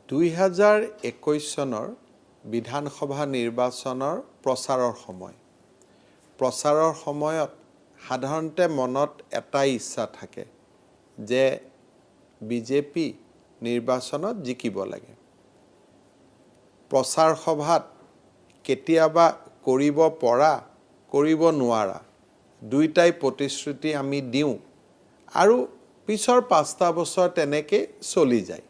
2021 চনৰ বিধানসভা নিৰ্বাচনৰ প্ৰচাৰৰ সময়। প্ৰচাৰৰ সময়ত সাধাৰণতে মনত এটাই ইচ্ছা থাকে যে বিজেপি নিৰ্বাচনত জিকিব লাগে। প্ৰচাৰ সভাত কেতিয়াবা কৰিব পৰা, কৰিব নোৱাৰা দুয়োটাই প্ৰতিশ্ৰুতি আমি দিওঁ আৰু পিছৰ 5টা বছৰ তেনেকৈ চলি যায়।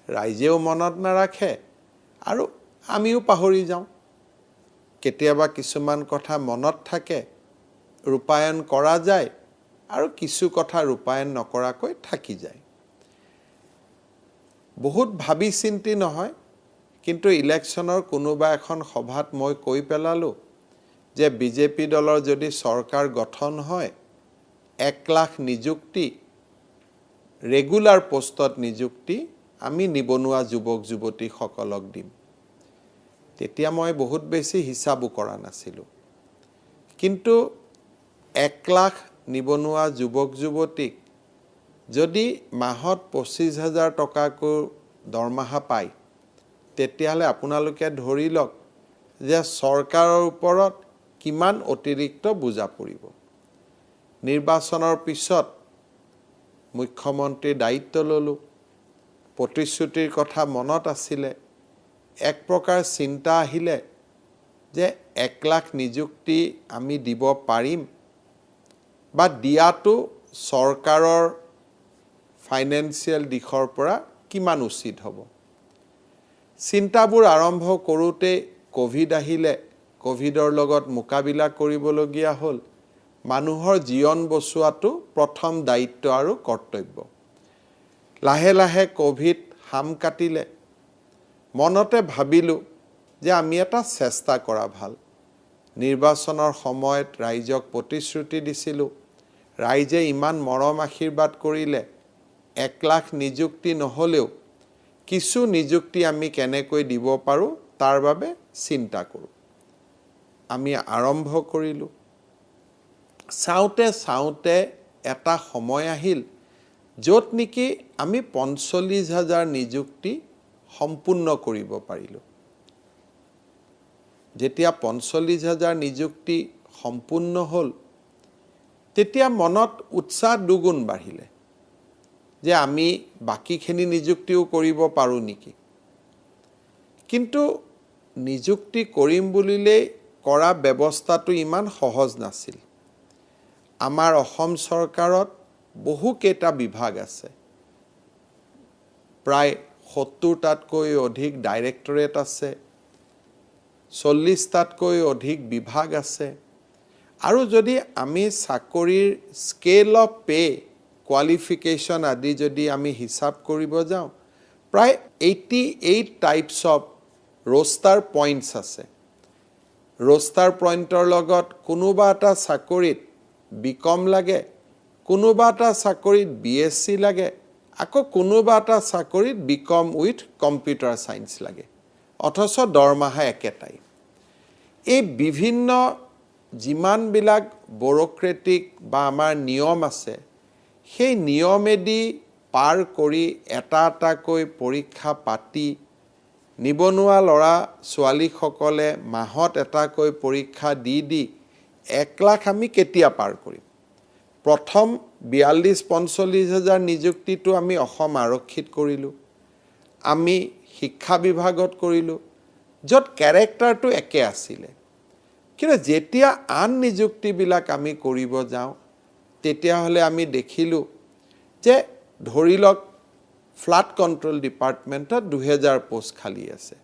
ৰাইজেও মনত নাৰাখে আৰু আমিও পাহৰি যাওঁ। কেতিয়াবা কিছুমান কথা মনত থাকে, ৰূপায়ণ কৰা যায় আৰু কিছু কথা ৰূপায়ণ নকৰাকৈ থাকি যায়। বহুত ভাবি চিন্তি নহয়, কিন্তু ইলেকশ্যনৰ কোনোবা এখন সভাত মই কৈ পেলালোঁ যে বিজেপি দলৰ যদি চৰকাৰ গঠন হয়, 1 লাখ নিযুক্তি, ৰেগুলাৰ পোষ্টত নিযুক্তি আমি নিবনুৱা যুৱক যুৱতীসকলক দিম। তেতিয়া মই বহুত বেছি হিচাপো কৰা নাছিলোঁ, কিন্তু 1 লাখ নিবনুৱা যুৱক যুৱতীক যদি মাহত 25,000 টকাকৈ দৰমহা পায়, তেতিয়াহ'লে আপোনালোকে ধৰি লওক যে চৰকাৰৰ ওপৰত কিমান অতিৰিক্ত বোজা পৰিব। নিৰ্বাচনৰ পিছত মুখ্যমন্ত্ৰীৰ দায়িত্ব ল'লোঁ, প্ৰতিশ্ৰুতিৰ কথা মনত আছিলে, এক প্ৰকাৰ চিন্তা আহিলে যে 1 লাখ নিযুক্তি আমি দিব পাৰিম বা দিয়াটো চৰকাৰৰ ফাইনেন্সিয়েল দিশৰ পৰা কিমান উচিত হ'ব। চিন্তাবোৰ আৰম্ভ কৰোঁতেই ক'ভিড আহিলে, ক'ভিডৰ লগত মোকাবিলা কৰিবলগীয়া হ'ল। মানুহৰ জীৱন বচোৱাটো প্ৰথম দায়িত্ব আৰু কৰ্তব্য। লাহে লাহে ক'ভিড শাম কাটিলে, মনতে ভাবিলোঁ যে আমি এটা চেষ্টা কৰা ভাল। নিৰ্বাচনৰ সময়ত ৰাইজক প্ৰতিশ্ৰুতি দিছিলোঁ, ৰাইজে ইমান মৰম আশীৰ্বাদ কৰিলে, 1 লাখ নিযুক্তি নহ'লেও কিছু নিযুক্তি আমি কেনেকৈ দিব পাৰোঁ তাৰ বাবে চিন্তা কৰোঁ। আমি আৰম্ভ কৰিলোঁ। চাওঁতে চাওঁতে এটা সময় আহিল য'ত নেকি আমি 45,000 নিযুক্তি সম্পূৰ্ণ কৰিব পাৰিলোঁ। যেতিয়া 45,000 নিযুক্তি সম্পূৰ্ণ হ'ল, তেতিয়া মনত উৎসাহ দুগুণ বাঢ়িলে যে আমি বাকীখিনি নিযুক্তিও কৰিব পাৰোঁ নেকি। কিন্তু নিযুক্তি কৰিম বুলিলেই কৰা ব্যৱস্থাটো ইমান সহজ নাছিল। আমাৰ অসম চৰকাৰত বহুকেইটা বিভাগ আছে, প্ৰায় 70টাতকৈ অধিক ডাইৰেক্টৰেট আছে, 40টাতকৈ অধিক বিভাগ আছে। আৰু যদি আমি চাকৰিৰ স্কেল অফ পে', কোৱালিফিকেশ্যন আদি যদি আমি হিচাপ কৰিব যাওঁ, প্ৰায় 88 টাইপছ অফ ৰোষ্টাৰ পইণ্টছ আছে। ৰোষ্টাৰ পইণ্টৰ লগত কোনোবা এটা চাকৰিত বি কম লাগে, কোনোবা এটা চাকৰিত বি এছ চি লাগে, আকৌ কোনোবা এটা চাকৰিত B Com with computer science লাগে, অথচ দৰমহা একেটাই। এই বিভিন্ন যিমানবিলাক ব্যুৰ'ক্ৰেটিক বা আমাৰ নিয়ম আছে, সেই নিয়মেদি পাৰ কৰি এটা এটাকৈ পৰীক্ষা পাতি নিবনুৱা ল'ৰা ছোৱালীসকলে মাহত এটাকৈ পৰীক্ষা দি দি 1 লাখ আমি কেতিয়া পাৰ কৰিম? প্ৰথম 42-45 হাজাৰ নিযুক্তিটো আমি অসম আৰক্ষীত কৰিলোঁ, আমি শিক্ষা বিভাগত কৰিলোঁ, য'ত কেৰেক্টাৰটো একে আছিলে। কিন্তু যেতিয়া আন নিযুক্তিবিলাক আমি কৰিব যাওঁ, তেতিয়াহ'লে আমি দেখিলোঁ যে ধৰি লওক ফ্লাড কণ্ট্ৰল ডিপাৰ্টমেণ্টত 2000 পোষ্ট খালী আছে,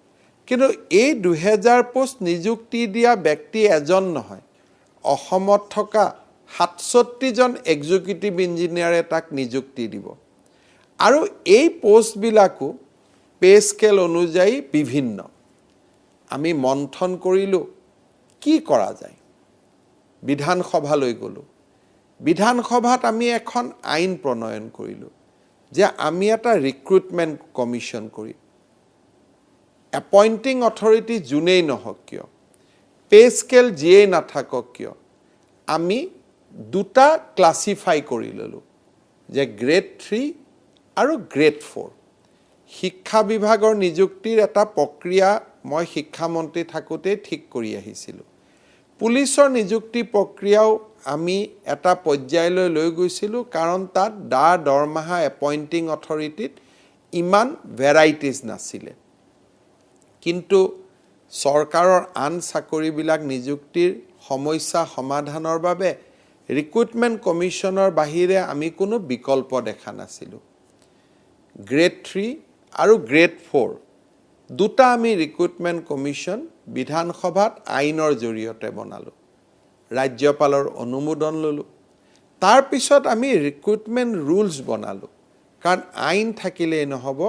কিন্তু এই 2000 পোষ্ট নিযুক্তি দিয়া ব্যক্তি এজন নহয়, অসমত থকা 67জন এক্সিকিউটিভ ইঞ্জিনিয়াৰে তাক নিযুক্তি দিব। আৰু এই পোষ্টবিলাকো পে' স্কেল অনুযায়ী বিভিন্ন। আমি মন্থন কৰিলোঁ কি কৰা যায়। বিধানসভালৈ গ'লোঁ, বিধানসভাত আমি এখন আইন প্ৰণয়ন কৰিলোঁ যে আমি এটা ৰিক্ৰুটমেণ্ট কমিশ্যন কৰিম। এপইণ্টিং অথৰিটি যোনেই নহওক কিয়, পে' স্কেল যিয়েই নাথাকক কিয়, আমি দুটা ক্লাছিফাই কৰি ল'লোঁ যে গ্ৰেড 3 আৰু গ্ৰেড 4। শিক্ষা বিভাগৰ নিযুক্তিৰ এটা প্ৰক্ৰিয়া মই শিক্ষামন্ত্ৰী থাকোঁতেই ঠিক কৰি আহিছিলোঁ। পুলিচৰ নিযুক্তি প্ৰক্ৰিয়াও আমি এটা পৰ্যায়লৈ লৈ গৈছিলোঁ, কাৰণ তাত দৰমহা এপইণ্টিং অথৰিটিত ইমান ভেৰাইটিজ নাছিলে। কিন্তু চৰকাৰৰ আন চাকৰিবিলাক নিযুক্তিৰ সমস্যা সমাধানৰ বাবে ৰিক্ৰুটমেণ্ট কমিশ্যনৰ বাহিৰে আমি কোনো বিকল্প দেখা নাছিলোঁ। গ্ৰেড 3 আৰু গ্ৰেড 4 দুটা আমি ৰিক্ৰুটমেণ্ট কমিশ্যন বিধানসভাত আইনৰ জৰিয়তে বনালোঁ, ৰাজ্যপালৰ অনুমোদন ল'লোঁ। তাৰপিছত আমি ৰিক্ৰুটমেণ্ট ৰুলছ বনালোঁ, কাৰণ আইন থাকিলেই নহ'ব,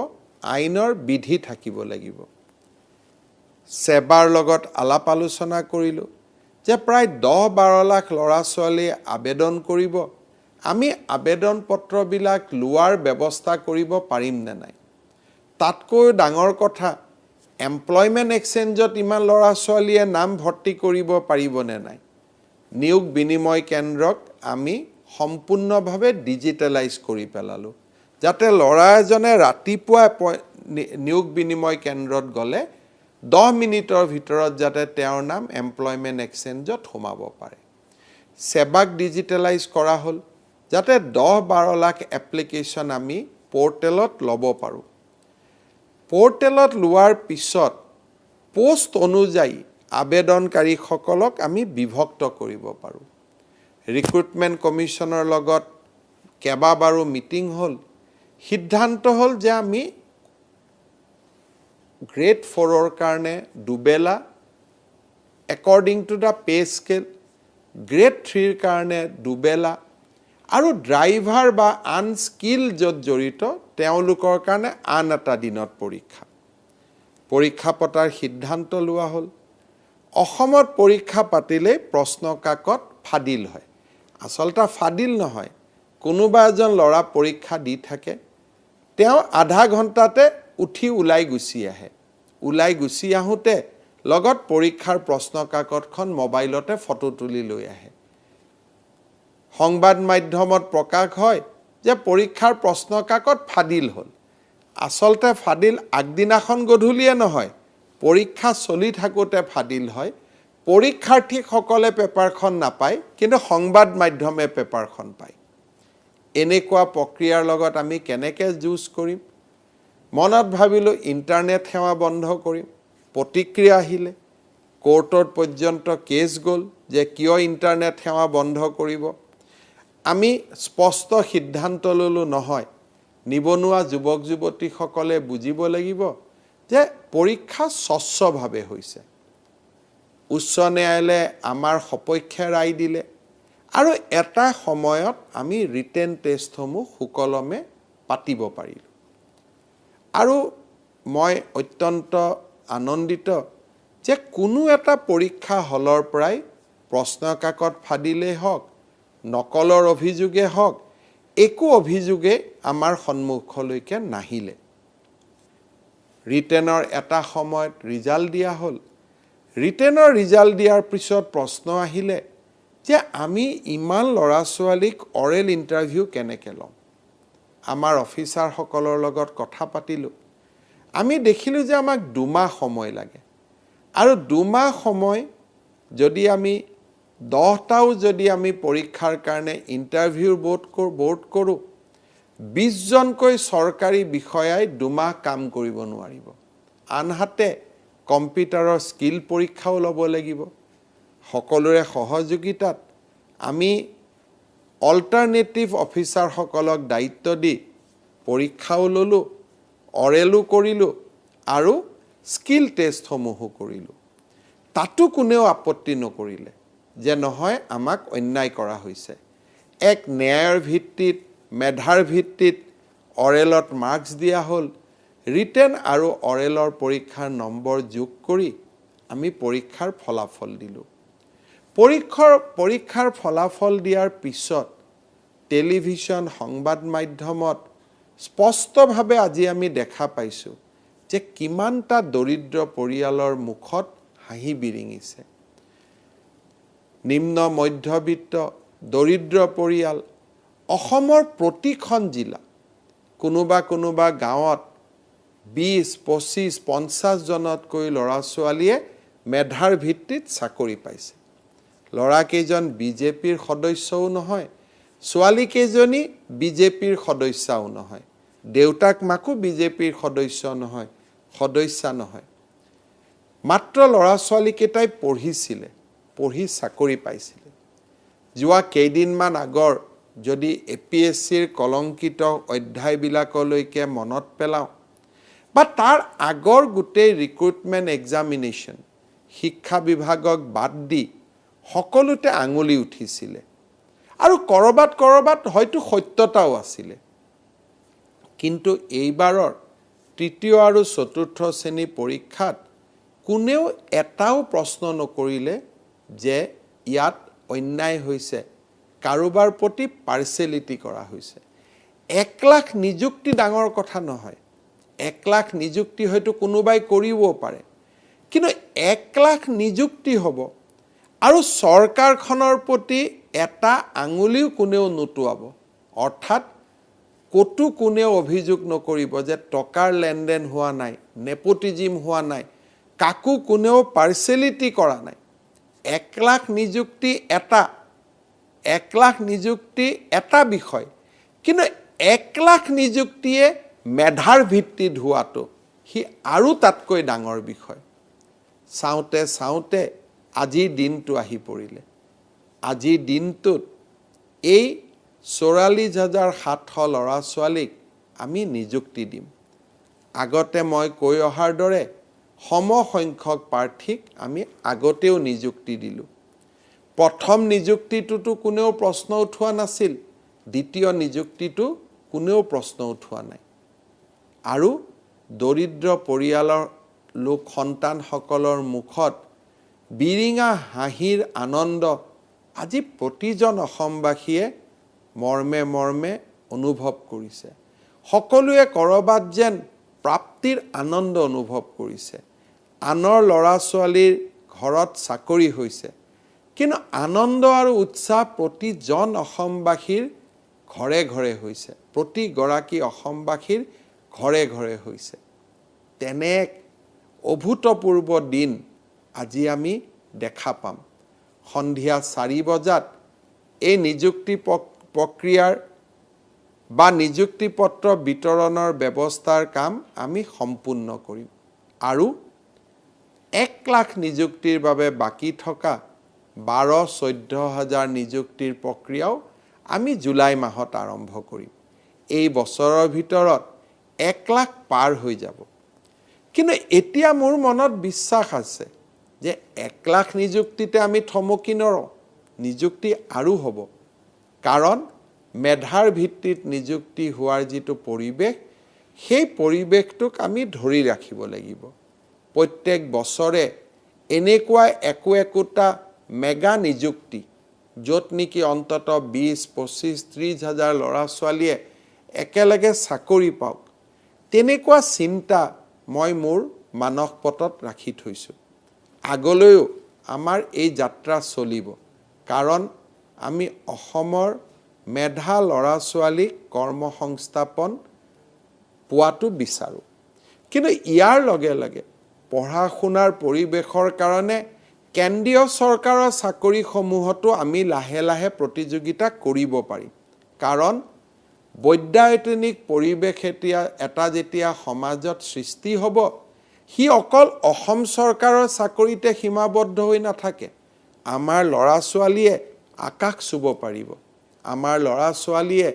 আইনৰ বিধি থাকিব লাগিব। ছেবাৰ লগত আলাপ আলোচনা কৰিলোঁ যে প্ৰায় 10-12 লাখ ল'ৰা ছোৱালীয়ে আবেদন কৰিব, আমি আবেদন পত্ৰবিলাক লোৱাৰ ব্যৱস্থা কৰিব পাৰিম নে নাই। তাতকৈ ডাঙৰ কথা, এমপ্লয়মেণ্ট এক্সচেঞ্জত ইমান ল'ৰা ছোৱালীয়ে নাম ভৰ্তি কৰিব পাৰিবনে নাই। নিয়োগ বিনিময় কেন্দ্ৰক আমি সম্পূৰ্ণভাৱে ডিজিটেলাইজ কৰি পেলালোঁ, যাতে ল'ৰা এজনে ৰাতিপুৱা নিয়োগ বিনিময় কেন্দ্ৰত গ'লে 10 মিনিটৰ ভিতৰত যাতে তেওঁৰ নাম এমপ্লয়মেণ্ট এক্সচেঞ্জত সোমাব পাৰে। সেৱাক ডিজিটেলাইজ কৰা হ'ল, যাতে 10-12 লাখ এপ্লিকেশ্যন আমি পৰ্টেলত ল'ব পাৰোঁ। পৰ্টেলত লোৱাৰ পিছত পোষ্ট অনুযায়ী আবেদনকাৰীসকলক আমি বিভক্ত কৰিব পাৰোঁ। ৰিক্ৰুটমেণ্ট কমিশ্যনৰ লগত কেইবাবাৰো মিটিং হ'ল, সিদ্ধান্ত হ'ল যে আমি গ্ৰেড 4ৰ কাৰণে দুবেলা according to the pay scale, grade 3ৰ কাৰণে দুবেলা আৰু ড্ৰাইভাৰ বা আন স্কিল য'ত জড়িত তেওঁলোকৰ কাৰণে আন এটা দিনত পৰীক্ষা পতাৰ সিদ্ধান্ত লোৱা হ'ল। অসমত পৰীক্ষা পাতিলেই প্ৰশ্ন কাকত ফাদিল হয়। আচলতে ফাদিল নহয়, কোনোবা এজন ল'ৰা পৰীক্ষা দি থাকে, তেওঁ আধা ঘণ্টাতে উঠি ওলাই গুচি আহে, ওলাই গুচি আহোঁতে লগত পৰীক্ষাৰ প্ৰশ্ন কাকতখন মোবাইলতে ফটো তুলি লৈ আহে। সংবাদ মাধ্যমত প্ৰকাশ হয় যে পৰীক্ষাৰ প্ৰশ্ন কাকত ফাদিল হ'ল। আচলতে ফাদিল আগদিনাখন গধূলিয়ে নহয়, পৰীক্ষা চলি থাকোঁতে ফাদিল হয়। পৰীক্ষাৰ্থীসকলে পেপাৰখন নাপায়, কিন্তু সংবাদ মাধ্যমে পেপাৰখন পায়। এনেকুৱা প্ৰক্ৰিয়াৰ লগত আমি কেনেকৈ যুঁজ কৰিম? মনত ভাবিলোঁ ইণ্টাৰনেট সেৱা বন্ধ কৰিম। প্ৰতিক্ৰিয়া আহিলে, কোৰ্টত পৰ্যন্ত কেছ গ'ল যে কিয় ইণ্টাৰনেট সেৱা বন্ধ কৰিব। আমি স্পষ্ট সিদ্ধান্ত ল'লোঁ নহয়, নিবনুৱা যুৱক যুৱতীসকলে বুজিব লাগিব যে পৰীক্ষা স্বচ্ছভাৱে হৈছে। উচ্চ ন্যায়ালয়ে আমাৰ সপক্ষে ৰায় দিলে আৰু এটা সময়ত আমি ৰিটেন টেষ্টসমূহ সুকলমে পাতিব পাৰিলোঁ। আৰু মই অত্যন্ত আনন্দিত যে কোনো এটা পৰীক্ষা হলৰ পৰাই প্ৰশ্ন কাকত ফাদিলেই হওক, নকলৰ অভিযোগে হওক, একো অভিযোগে আমাৰ সন্মুখলৈকে নাহিলে। ৰিটেনৰ এটা সময়ত ৰিজাল্ট দিয়া হ'ল। ৰিটেনৰ ৰিজাল্ট দিয়াৰ পিছত প্ৰশ্ন আহিলে যে আমি ইমান ল'ৰা ছোৱালীক অৰেল ইণ্টাৰভিউ কেনেকৈ ল'ম। আমাৰ অফিচাৰসকলৰ লগত কথা পাতিলোঁ, আমি দেখিলোঁ যে আমাক 2 মাহ সময় লাগে আৰু 2 মাহ সময় যদি আমি 10টাও যদি আমি পৰীক্ষাৰ কাৰণে ইণ্টাৰভিউৰ বৰ্ড কৰোঁ, 20জনকৈ চৰকাৰী বিষয়াই 2 মাহ কাম কৰিব নোৱাৰিব। আনহাতে কম্পিউটাৰৰ স্কিল পৰীক্ষাও ল'ব লাগিব। সকলোৰে সহযোগিতাত আমি অল্টাৰনেটিভ অফিচাৰসকলক দায়িত্ব দি পৰীক্ষাও ল'লোঁ, অৰেলো কৰিলোঁ আৰু স্কিল টেষ্টসমূহো কৰিলোঁ। তাতো কোনেও আপত্তি নকৰিলে যে নহয় আমাক অন্যায় কৰা হৈছে। এক ন্যায়ৰ ভিত্তিত, মেধাৰ ভিত্তিত অৰেলত মাৰ্কছ দিয়া হ'ল। ৰিটেন আৰু অৰেলৰ পৰীক্ষাৰ নম্বৰ যোগ কৰি আমি পৰীক্ষাৰ ফলাফল দিলোঁ। পৰীক্ষাৰ ফলাফল দিয়াৰ পিছত টেলিভিশ্যন, সংবাদ মাধ্যমত স্পষ্টভাৱে আজি আমি দেখা পাইছোঁ যে কিমানটা দৰিদ্ৰ পৰিয়ালৰ মুখত হাঁহি বিৰিঙিছে। নিম্ন মধ্যবিত্ত দৰিদ্ৰ পৰিয়াল, অসমৰ প্ৰতিখন জিলা কোনোবা কোনোবা গাঁৱত 20, 25, 50 জনতকৈ ল'ৰা ছোৱালীয়ে মেধাৰ ভিত্তিত চাকৰি পাইছে। ল'ৰাকেইজন বিজেপিৰ সদস্যও নহয়, ছোৱালীকেইজনী বিজেপিৰ সদস্যাও নহয়, দেউতাক মাকো বিজেপিৰ সদস্য নহয়, সদস্যা নহয়। মাত্ৰ ল'ৰা ছোৱালীকেইটাই পঢ়িছিলে, পঢ়ি চাকৰি পাইছিলে। যোৱা কেইদিনমান আগৰ যদি এপিএছচিৰ কলংকিত অধ্যায়বিলাকলৈকে মনত পেলাওঁ বা তাৰ আগৰ গোটেই ৰিক্ৰুটমেণ্ট এক্সামিনেশ্যন, শিক্ষা বিভাগক বাদ দি সকলোতে আঙুলি উঠিছিলে আৰু ক'ৰবাত ক'ৰবাত হয়তো সত্যতাও আছিলে। কিন্তু এইবাৰৰ তৃতীয় আৰু চতুৰ্থ শ্ৰেণী পৰীক্ষাত কোনেও এটাও প্ৰশ্ন নকৰিলে যে ইয়াত অন্যায় হৈছে, কাৰোবাৰ প্ৰতি পাৰ্চেলিটি কৰা হৈছে। 1 লাখ নিযুক্তি ডাঙৰ কথা নহয়। 1 লাখ নিযুক্তি হয়তো কোনোবাই কৰিবও পাৰে, কিন্তু 1 লাখ নিযুক্তি হ'ব আৰু চৰকাৰখনৰ প্ৰতি এটা আঙুলিও কোনেও নোটোৱাব, অৰ্থাৎ ক'তো কোনেও অভিযোগ নকৰিব যে টকাৰ লেনদেন হোৱা নাই, নেপটিজিম হোৱা নাই, কাকো কোনেও পাৰ্চেলিটি কৰা নাই। 1 লাখ নিযুক্তি এটা, 1 লাখ নিযুক্তি এটা বিষয়, কিন্তু 1 লাখ নিযুক্তিয়ে মেধাৰ ভিত্তিত হোৱাটো সি আৰু তাতকৈ ডাঙৰ বিষয়। চাওঁতে চাওঁতে আজিৰ দিনটো আহি পৰিলে। আজিৰ দিনটোত এই 44,700 ল'ৰা ছোৱালীক আমি নিযুক্তি দিম। আগতে মই কৈ অহাৰ দৰে সমসংখ্যক প্ৰাৰ্থীক আমি আগতেও নিযুক্তি দিলোঁ। প্ৰথম নিযুক্তিটোতো কোনেও প্ৰশ্ন উঠোৱা নাছিল, দ্বিতীয় নিযুক্তিটো কোনেও প্ৰশ্ন উঠোৱা নাই। আৰু দৰিদ্ৰ পৰিয়ালৰ লোক সন্তানসকলৰ মুখত বিৰিঙা হাঁহিৰ আনন্দ আজি প্ৰতিজন অসমবাসীয়ে মৰ্মে মৰ্মে অনুভৱ কৰিছে। সকলোৱে ক'ৰবাত যেন প্ৰাপ্তিৰ আনন্দ অনুভৱ কৰিছে। আনৰ ল'ৰা ছোৱালীৰ ঘৰত চাকৰি হৈছে, কিন্তু আনন্দ আৰু উৎসাহ প্ৰতিজন অসমবাসীৰ ঘৰে ঘৰে হৈছে, প্ৰতিগৰাকী অসমবাসীৰ ঘৰে ঘৰে হৈছে। তেনে এক অভূতপূৰ্ব দিন আজি আমি দেখা পাম। সন্ধিয়া 4 বজাত এই নিযুক্তি প্ৰক্ৰিয়াৰ বা নিযুক্তি পত্ৰ বিতৰণৰ ব্যৱস্থাৰ কাম আমি সম্পূৰ্ণ কৰিম আৰু 1 লাখ নিযুক্তিৰ বাবে বাকী থকা 12-14 হাজাৰ নিযুক্তিৰ প্ৰক্ৰিয়াও আমি জুলাই মাহত আৰম্ভ কৰিম। এই বছৰৰ ভিতৰত 1 লাখ পাৰ হৈ যাব। কিন্তু এতিয়া মোৰ মনত বিশ্বাস আছে যে 1 লাখ নিযুক্তিতে আমি থমকি নৰওঁ, নিযুক্তি আৰু হ'ব। কাৰণ মেধাৰ ভিত্তিত নিযুক্তি হোৱাৰ যিটো পৰিৱেশ, সেই পৰিৱেশটোক আমি ধৰি ৰাখিব লাগিব। প্ৰত্যেক বছৰে এনেকুৱা একো একোটা মেগা নিযুক্তি, য'ত নেকি অন্ততঃ 20, 25, 30 হাজাৰ ল'ৰা ছোৱালীয়ে একেলগে চাকৰি পাওক, তেনেকুৱা চিন্তা মই মোৰ মানসপটত ৰাখি থৈছোঁ। আগলৈও আমাৰ এই যাত্ৰা চলিব, কাৰণ আমি অসমৰ মেধা ল'ৰা ছোৱালীক কৰ্মসংস্থাপন পোৱাটো বিচাৰোঁ। কিন্তু ইয়াৰ লগে লগে পঢ়া শুনাৰ পৰিৱেশৰ কাৰণে কেন্দ্ৰীয় চৰকাৰৰ চাকৰিসমূহতো আমি লাহে লাহে প্ৰতিযোগিতা কৰিব পাৰিম। কাৰণ বৈদ্যায়তনিক পৰিৱেশ এতিয়া এটা যেতিয়া সমাজত সৃষ্টি হ'ব, সি অকল অসম চৰকাৰৰ চাকৰিতে সীমাবদ্ধ হৈ নাথাকে। আমাৰ ল'ৰা ছোৱালীয়ে আকাশ চুব পাৰিব, আমাৰ ল'ৰা ছোৱালীয়ে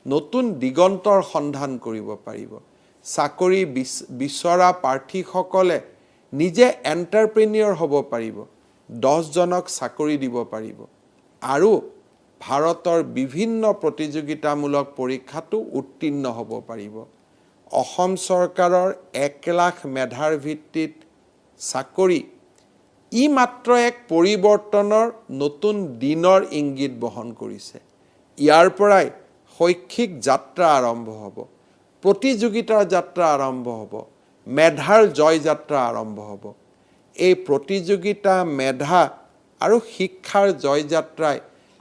নতুন দিগন্তৰ সন্ধান কৰিব পাৰিব। চাকৰি বিচৰা প্ৰাৰ্থীসকলে নিজে এণ্টাৰপ্ৰেনিয়ৰ হ'ব পাৰিব, 10জনক চাকৰি দিব পাৰিব আৰু ভাৰতৰ বিভিন্ন প্ৰতিযোগিতামূলক পৰীক্ষাতো উত্তীৰ্ণ হ'ব পাৰিব। অসম চৰকাৰৰ 1 লাখ মেধাৰ ভিত্তিত চাকৰি ই মাত্ৰ এক পৰিৱৰ্তনৰ নতুন দিনৰ ইংগিত বহন কৰিছে। ইয়াৰ পৰাই শৈক্ষিক যাত্ৰা আৰম্ভ হ'ব, প্ৰতিযোগিতাৰ যাত্ৰা আৰম্ভ হ'ব, মেধাৰ জয় যাত্ৰা আৰম্ভ হ'ব। এই প্ৰতিযোগিতা, মেধা আৰু শিক্ষাৰ জয়যাত্ৰাই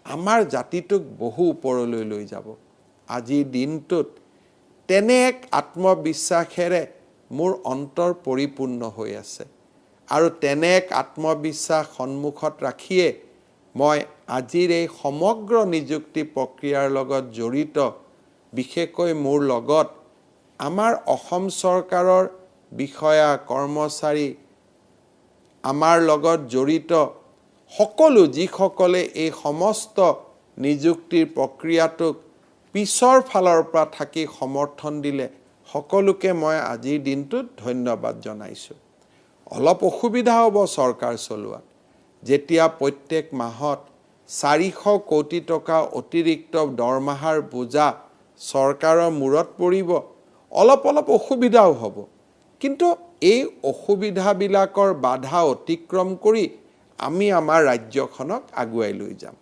আমাৰ জাতিটোক বহু ওপৰলৈ লৈ যাব। আজিৰ দিনটোত তেনে এক আত্মবিশ্বাসেৰে মোৰ অন্তৰ পৰিপূৰ্ণ হৈ আছে আৰু তেনে এক আত্মবিশ্বাস সন্মুখত ৰাখিয়ে মই আজিৰ এই সমগ্ৰ নিযুক্তি প্ৰক্ৰিয়াৰ লগত জড়িত, বিশেষকৈ মোৰ লগত আমাৰ অসম চৰকাৰৰ বিষয়া কৰ্মচাৰী, আমাৰ লগত জড়িত সকলো যিসকলে এই সমস্ত নিযুক্তিৰ প্ৰক্ৰিয়াটোক পিছৰ ফালৰ পৰা থাকি সমৰ্থন দিলে, সকলোকে মই আজিৰ দিনটোত ধন্যবাদ জনাইছোঁ। অলপ অসুবিধা হ'ব চৰকাৰ চলোৱাত, যেতিয়া প্ৰত্যেক মাহত 400 কোটি টকা অতিৰিক্ত দৰমহাৰ বোজা চৰকাৰৰ মূৰত পৰিব, অলপ অলপ অসুবিধাও হ'ব। কিন্তু এই অসুবিধাবিলাকৰ বাধা অতিক্ৰম কৰি আমি আমাৰ ৰাজ্যখনক আগুৱাই লৈ যাম।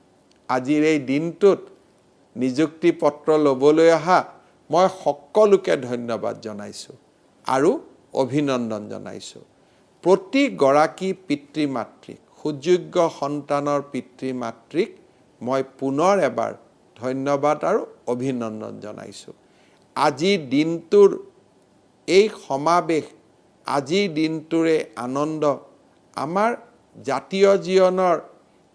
আজিৰ এই দিনটোত নিযুক্তি পত্ৰ ল'বলৈ অহা মই সকলোকে ধন্যবাদ জনাইছোঁ আৰু অভিনন্দন জনাইছোঁ। প্ৰতিগৰাকী পিতৃ মাতৃক, সুযোগ্য সন্তানৰ পিতৃ মাতৃক মই পুনৰ এবাৰ ধন্যবাদ আৰু অভিনন্দন জনাইছোঁ। আজিৰ দিনটোৰ এই সমাৱেশ, আজিৰ দিনটোৰে আনন্দ আমাৰ জাতীয় জীৱনৰ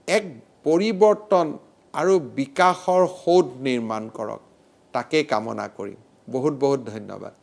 এক পৰিৱৰ্তন আৰু বিকাশৰ সৌধ নিৰ্মাণ কৰক, তাকেই কামনা কৰিম। বহুত বহুত ধন্যবাদ।